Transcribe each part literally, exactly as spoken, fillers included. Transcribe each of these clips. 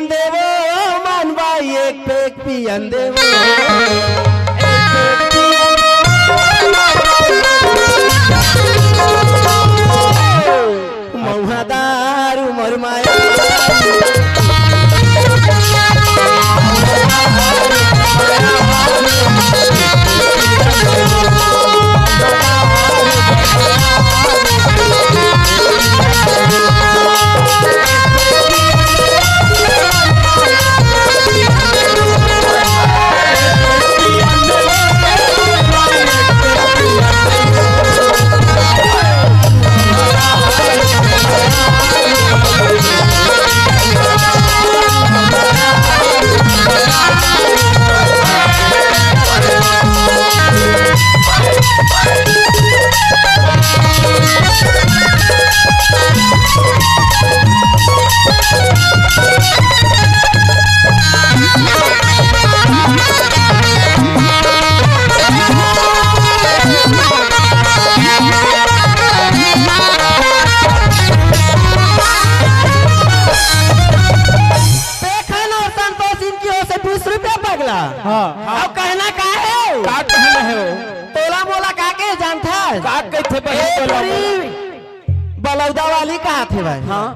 देवो मन भाई एक पेग पियन देवो। महुआ दारू मोर माया। पेखन और संतोष इनकी ओर से बीस रुपया पगला। हाँ। अब कहना का है? का कहना है वो? तोला मोला का के जानता है? का कहते बहन ए तोला तोरी मोला? बलौदा वाली कहा थे भाई? हाँ।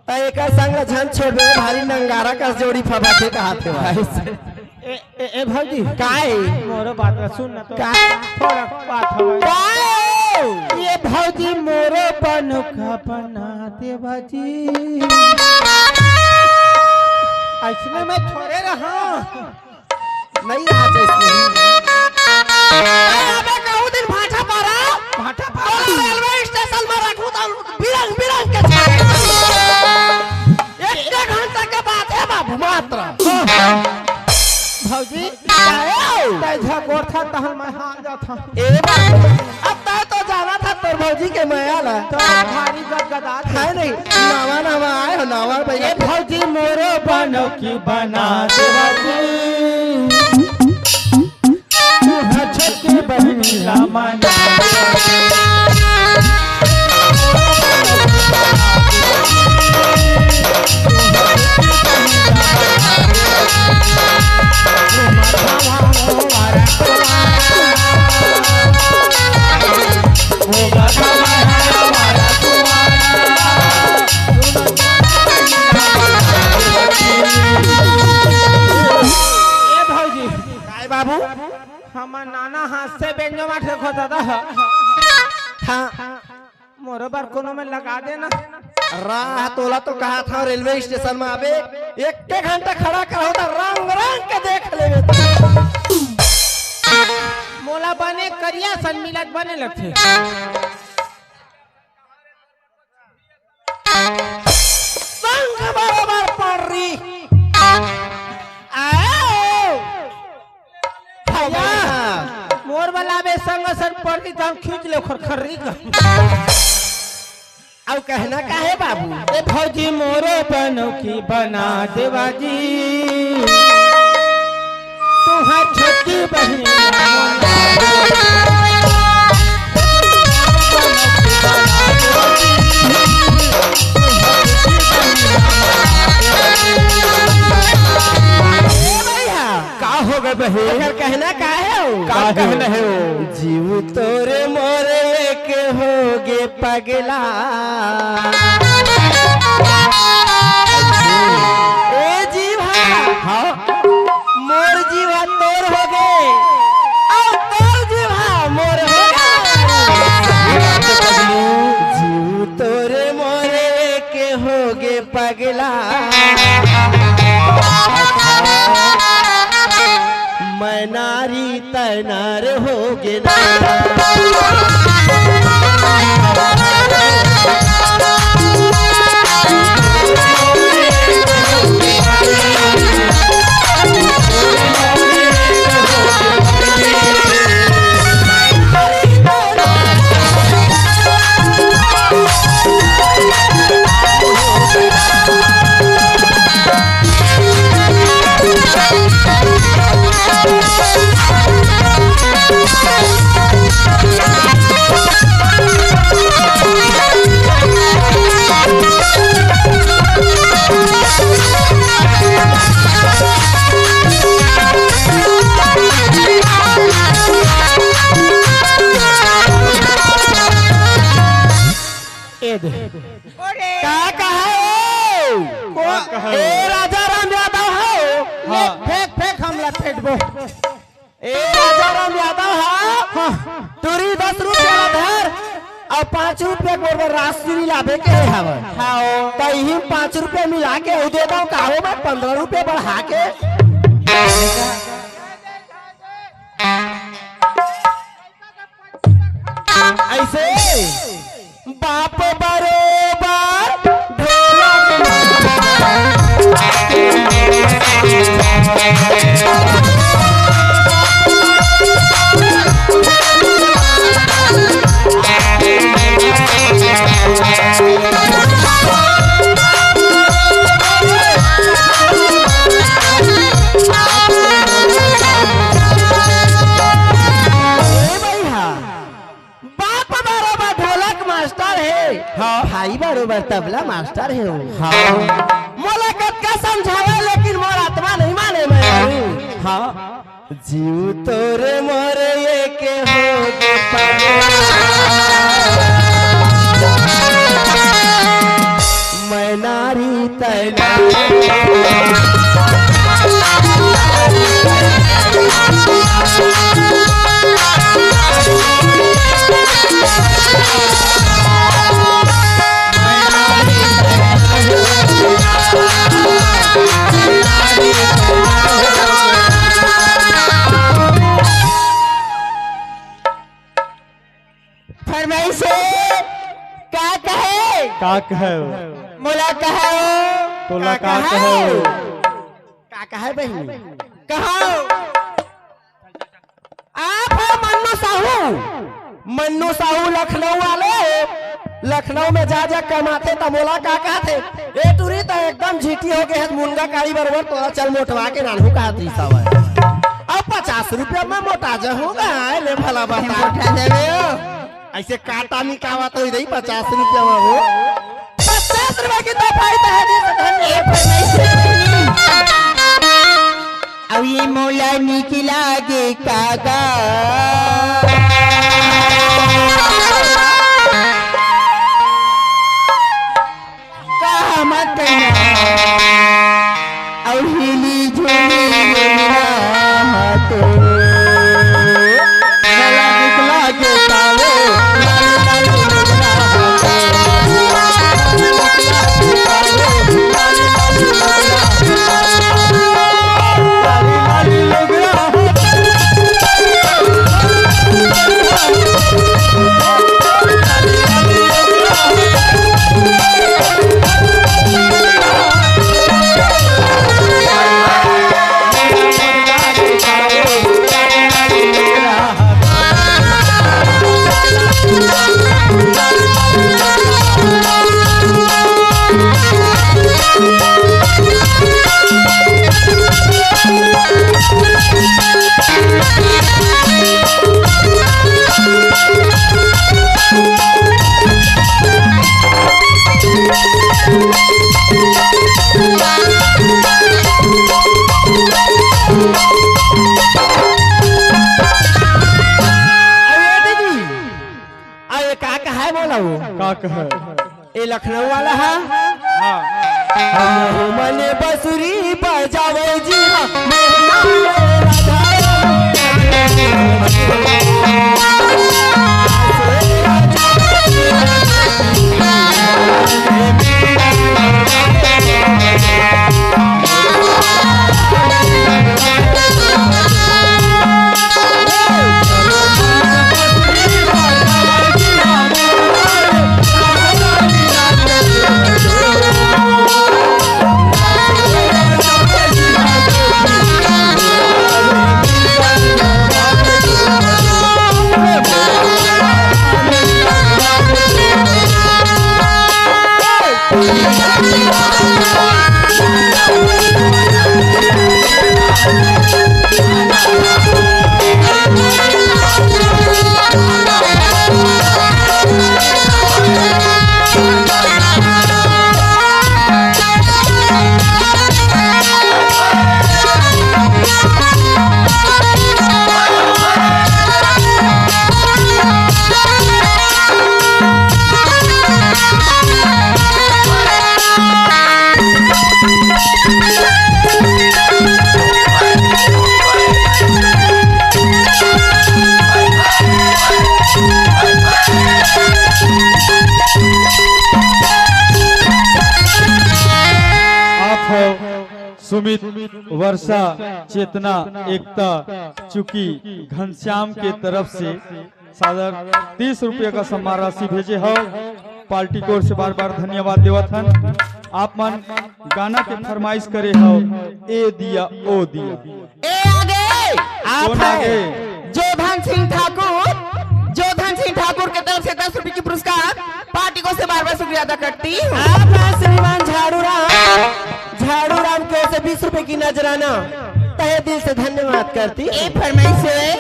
त एकर संग ल झन छोड़बे, भारी नंगारा कस जोड़ी फबाथे कहा थे भाई। ऐसे। ए, ए, ए भौजी। का है? मोरो बात ला सुन ना तो। का? थोड़ा बात हो। का है? ये भौजी मोरो बनो का बना दे बाजी। ऐसने में थोड़े रहा। नहीं रहा जैसे। अरे अबे कहूँ दिन भाटा पारा। भाटा पारा। तोला रेलवे स्टेशन में रखूँ तो बिरंग बिरंग के छाड़े। एक, एक घंटा के बात है बाबू मात्र। भौजी, काहे हो? तै झगोरथा तहन मैं हार जाथा। ए बाबू, अब तै तो जाना था तोर भौजी के मया ला। तो भारी गदगदा है नहीं, नवा नवा आए हो, नवा भैया। ए भौजी मोरो बनो की बना दे बाजी। तू हर छोटी बहिनी ला माना। ए भौजी। काय बाबू? हमर नाना हाथ से बेंजो माठे खोता था। हाँ। मोरो बर कोनो में लगा देना। राह तोला तो कहा था रेलवे स्टेशन में आबे, एक के घंटा खड़ा करा होता, रंग रंग के देख लेबे। मोला बने करिया सन मिलत बने लगथे। संग बरोबर पर्री। आओ। भैया, मोर वाला बे संग सन पर्री त हम खींच ले खर खर्री का। अउ कहना का हे बाबू? ए भौजी मोरो बनो की बना देवा जी। तुहार छोटी बहिन ए भैया, का हो गए बहिन? एकर कहना का हे हो? का का हो? कहना हे हो? जीव तोरे मोरे के होगे पगला। ए जीवा। हाँ। मोर जीवा तोर होगे, अउ तोर जीवा मोर होगे। जीव तोरे मोरे के होगे पगला। मैं नारी तैनार हो गे ना। का कहे ओ? का कहे? ए राजा राम यादव हो। हाँ। फेंक, फेंक, हमला फेंकबो। ए राजा राम यादव हा। हाँ। टूरी दस रुपया ला धर अउ पाँच रुपया के बरोबर राशि लाबे के हवय। हाँ। त इही पाँच रुपया मिला के अउ दे दव, का हो, मैं पन्द्रह रुपया बढ़ा के। अइसे बाप बरोबर ढोलक। ए भैया, बाप बरोबर ढोलक मास्टर हे, हाँ। भाई बरोबर तबला मास्टर हे ओ। हाँ। मोला कतका समझावे, लेकिन मोर आत्मा नहीं माने मैं। हाँ। जीव तोरे मोरे एके हो गे पागल। मैं नारी तै नारी। फरमाइश हे, का कहे? का कहे? मोला कहे ओ। तोला का का कहे? कहे? का कहे बहिनी? कहो। आप हो मन्नू साहू। मन्नू साहू लखनऊ वाले। लखनऊ में जा जा कमाथे त मोला का कहथे? ए टूरी त एकदम झीटी हो गे हे, मुनगा काड़ी बरोबर, तोला चल मोटवा के नानहू कहत रिहिस हवय। अब पचास रुपया में मोटा जहूँ गा, ले भला बता। मोटा जाबे ओ। अइसे काटा निकावा तो इधर ही पचास रुपया में हो। पचास रुपया की दफाई तो है जी, तो धन ए फरमाइश। अउ ये मोला नीक लागे काका। का मत कहिना। अउ हिली झुली लुगरा हाथे। भला निकला के तावे। अरे दीदी, अरे का कहे मोला ओ? का कहे? ए लखनऊ वाला हा? हाँ। हम मने बंसुरी बजावे जी हा, मेहमान राधा। सुमित वर्षा चेतना एकता चुकी घनश्याम के तरफ से सादर तीस रुपया का सम्मान राशि भेजे हव। पार्टी की ओर से बार बार धन्यवाद देवत हन। आप मन गाना के फरमाइश करे हव, ए दिया ओ दिया। ए आगे, आप कौन है? आगे? जोधन सिंह ठाकुर, जोधन सिंह ठाकुर के तरफ से दस रुपए की पुरस्कार। पार्टी को से बार बार शुक्रिया अदा करती हूँ। आप हैं श्रीमान झाड़ू राम, झाड़ू राम की ओर से बीस रुपए की नजराना तहे दिल से धन्यवाद करती हूँ। ए फरमाइश है।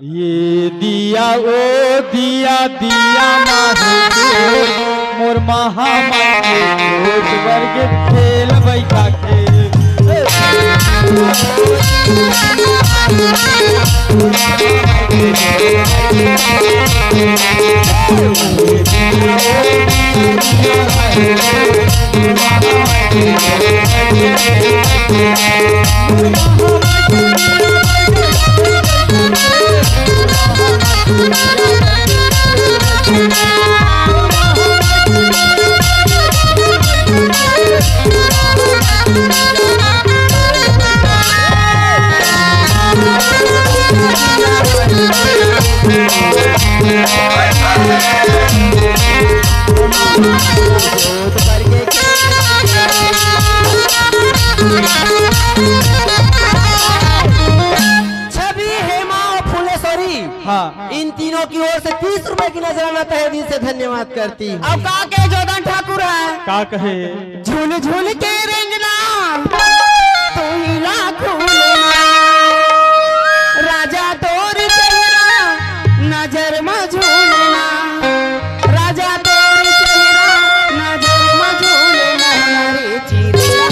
ये दिया ओ दिया, दिया माही के, मोर महामाई के, छोट बर के खेल बैठा के। छवि, हेमा और फुलेश्वरी, हाँ। इन तीनों की ओर से तीस रुपए की नजराना तहे दिल से धन्यवाद करती हूँ। अब का के जोधन ठाकुर है? का कहे? झूल झूल के रेंगना, तू ही लाखों लेना। राजा तोर चेहरा, नजर में झूलना। राजा तोर चेहरा, नजर में झूलना। रे चिड़िया,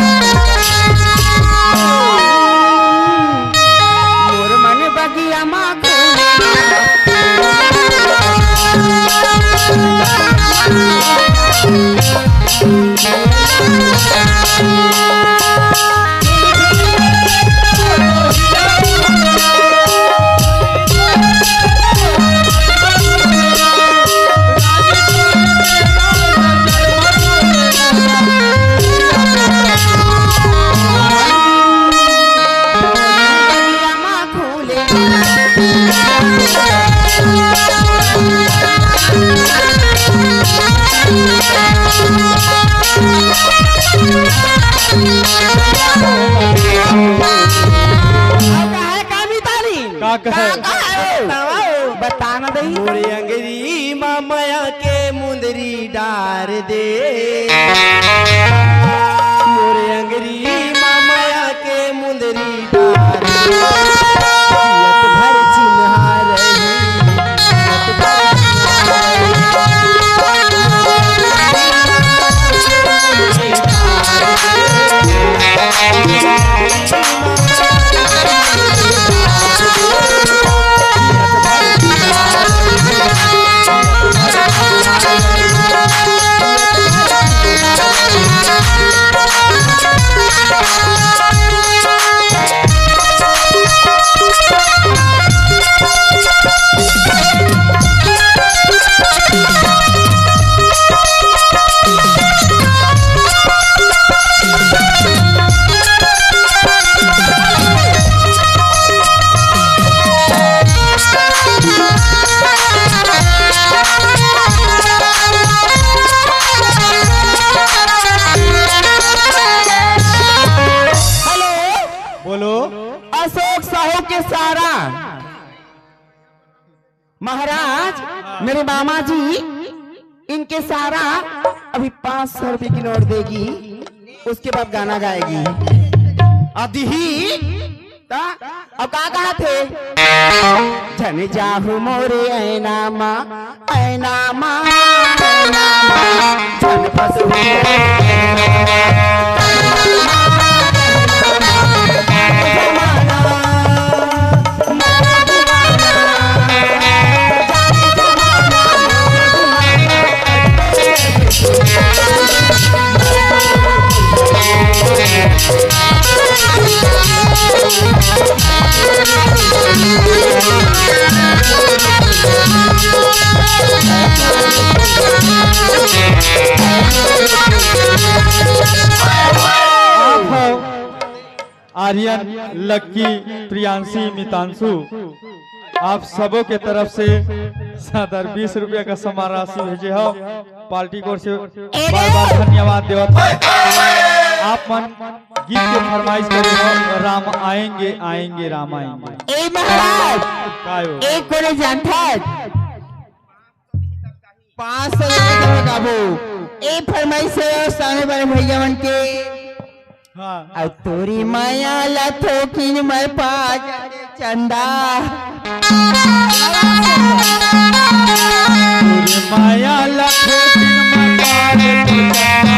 मोर मन बगिया मा का कहे? का कहे? बता ना दई। मोरे अंगरी मा मया के मुंदरी डार दे। मोरे अंगरी मा मया के मुंदरी डार दे। जियत भर चिन्हा रही, जियत भर चिन्हा रही। हेलो। बोलो। अशोक साहू के सारा महाराज, मेरे मामा जी, इनके सारा अभी पाँच सौ रुपए की नोट देगी, उसके बाद गाना गाएगी। अदिही ता, अब का कहा थे? झन जाहू मोरे ऐना मा, ऐना मा, ऐना मा, झन फसहू। आर्यन, लक्की, प्रियांशी, मितांशु, आप सबों के तरफ से सदर बीस रुपया का सम्मान राशि भेजे हो। पार्टी की ओर से बार बार धन्यवाद देवत। आप मन गीत के फरमाइश करे हो, राम आएंगे, आएंगे, राम आएंगे। ए महाराज, काय हो? एक कोने जानथस? पाँच सौ रुपया में गाबो। ए फरमाइश हे सामने वाले भैया मन के। हाँ। अब तोरी माया ला थोकिन मैं पा जाके चंदा। तोरी माया ला थोकिन मैं पा जाके चंदा।